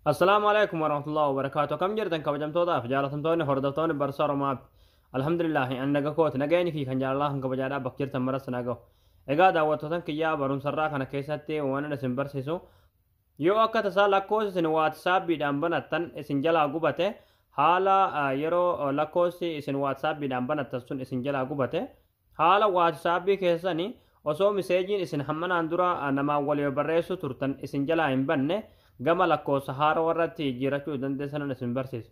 Assalaamu alaikum warahmatullahi wabarakaatu. Akkam jirtan kabajamtootaaf jaalatamtoonni hordoftoonni barsiisaa Oromoo App. Alhamdulillaahi an naga kooti nageenyi kiyya kan jaalalaa kan kabajaadhaa bakka jirtan maras na gahu. Egaa daawwattootan kiyyaa barumsarraa kana keessatti waan inni isin barsiisu yoo akka tasaa lakkoofsi isin waatsaappiidhaan banattan isin jalaa gubate, haala yeroo lakkoofsi isin waatsaappiidhaan banattan sun isin jalaa gubate, haala waatsaappii keessanii osoo miseejiin isin hammanaan dura namaan waliin barreessuu turtan isin jalaa hin banne gama lakkoofsa haarawaa irratti jijjiirachuu dandeessan isin barsiisa.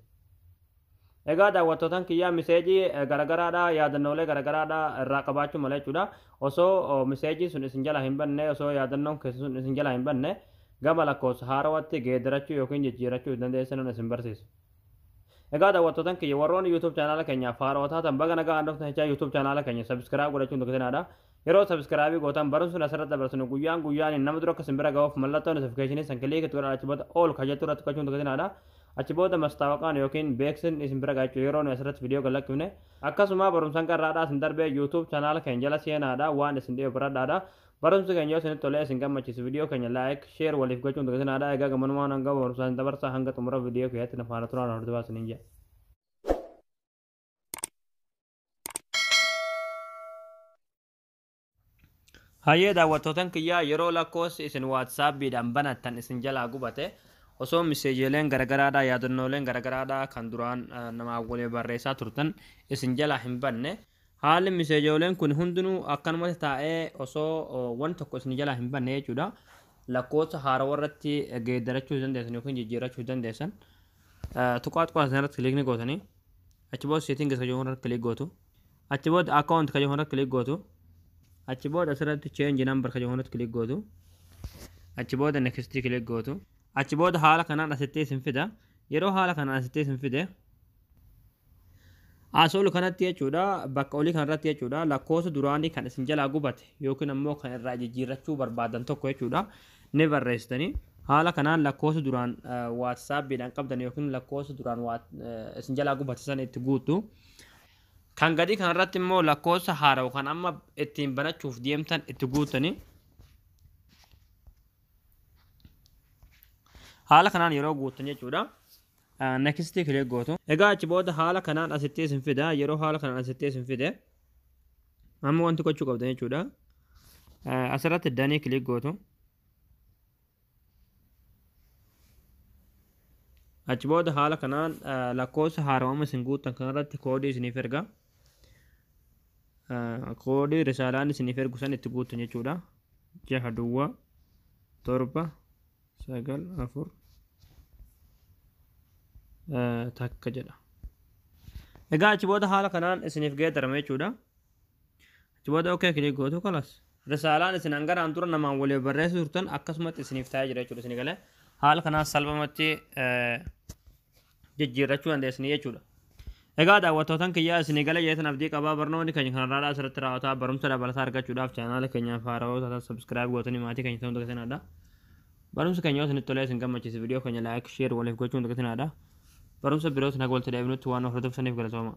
Egaa daawwattootan kiyyaa, miseejii garagaraadha, yaadannoolee garagaraadha irraa qabaachuu mala jechuudha. Osoo miseejiin sun isin jalaa hin banne, osoo yaadannoon keessan sun isin jalaa hin banne gama lakkoofsa haarawaatti geeddarachuu yookiin jijjiirachuu dandeessan isin barsiisa. Egaa daawwattootan kiyya, warroonni YouTube chaanaala keenyaaf haarawaa taatan baga nagaa dhuftan jechaa, YouTube chaanaala keenya subscribe godhachuun dagatinaa. Yeroo subscribe gootan barumsi sun asirratti dabarsinu guyyaan guyyaan nama dura akka isin bira gahuuf mallattoo notification san click itti godhaa, achi booda all ka jettu irratti gochuun dagatinaa. Achi booda mastaawaqaan yookiin beeksisni isin bira gaha yeroo nuyi asirratti viidiyoo gad-lakkifne. Akkasuma barumsaan qarraadhaa isin darbee YouTube chaanaala keenya jala seenaadha, waan isin dhiyoo biradhaadha. Barumsi keenya yoo isinitti tolee isin gammachiisu viidiyoo keenya like, share waliif gochuun dagatinaa. Egaa gamanumaan hanga barumsaan dabarsaa hanga xumura viidiyoo keenyatti na faana turaan hordofaa isiniin jedha. Hayyee daawwattootan kiyyaa, yeroo lakkoofsi isin waatsaappiidhaan banattan isin jalaa gubate, osoo miseejiileen garagaraadhaa, yaadannooleen garagaraadhaa kan duraan namaa waliin barreessaa turtan isin jalaa hin banne, haalli miseejooleen kun hundinuu akkanumatti taa'ee osoo wanti tokko isin jalaa hin banne jechuudha. Lakkoofsa haarawaa irratti geeddarachuu dandeessan yookiin jijjiirachuu dandeessan. Tuqaa tuqaa irratti click ni gootanii, achi booda settings ka jedhu irratti click gootu. Achi booda account ka jedhu irratti click gootu. Achi booda asirratti change number ka jedhu irratti click gootu. Achi booda next click gootu. Achi booda haala kanaan asitti isin fida. Yeroo haala kanaan asitti isin fide, as ol kanatti jechuudha, bakka olii kanarratti jechuudha, lakkoofsa duraanii kan isin jalaa gubate yookiin ammoo kan irraa jijjiirrachuu barbaadan tokko jechuudha ni barreessitanii. Haala kanaan lakkoofsa duraan waatsaappiidhaan qabdan yookiin lakkoofsa duraan isin jalaa gubate sana itti guutu. Kan gadii kanarratti immoo lakkoofsa haarawa kan amma ittiin banachuuf deemtan itti guutanii. Haala kanaan yeroo guuttan jechuudha, next click gootu. Egaa achi booda haala kanaan asitti isin fida. Yeroo haala kanaan asitti isin fide, amma wanti gochuu qabdan jechuudha, asirratti done click gootu. Achi booda haala kanaan lakkoofsa haarawama isin guuttan kanarratti koodii isiniif erga. Koodii risaalaan isiniif ergu san itti guuttan jechuudha. 6 duwwaa 7 9 4 1 jedha. Egaa achi booda haala kanaan isiniif geeddarama jechuudha. Achi booda okay click gootu, kalas. Risaalaan isin hangaraan dura namaan waliin barreessuu turtan akkasumatti isiniif taa'ee jira jechuudha isinii galee. Haala kanaan salphumatti jijjiirrachuu dandeessanii jechuudha. Egaa daawwattootan kiyyaa, isinii galee jeetan abdii qabaa. Barnoonni keenya kanarraadhaa asirratti raawwataa. Barumsa dabalataa argachuudhaaf chaanaala keenyaaf haarawaa taatan subscribe gootanii maatii keenya ta'uu dagatinaa. Barumsa keenya yoo isinitti tolee isin gammachiise viidiyoo keenya like, share waliif gochuun dagatinaa. Barumsa biroos naga walitti deebinutti waan hordoftaniif galatooma.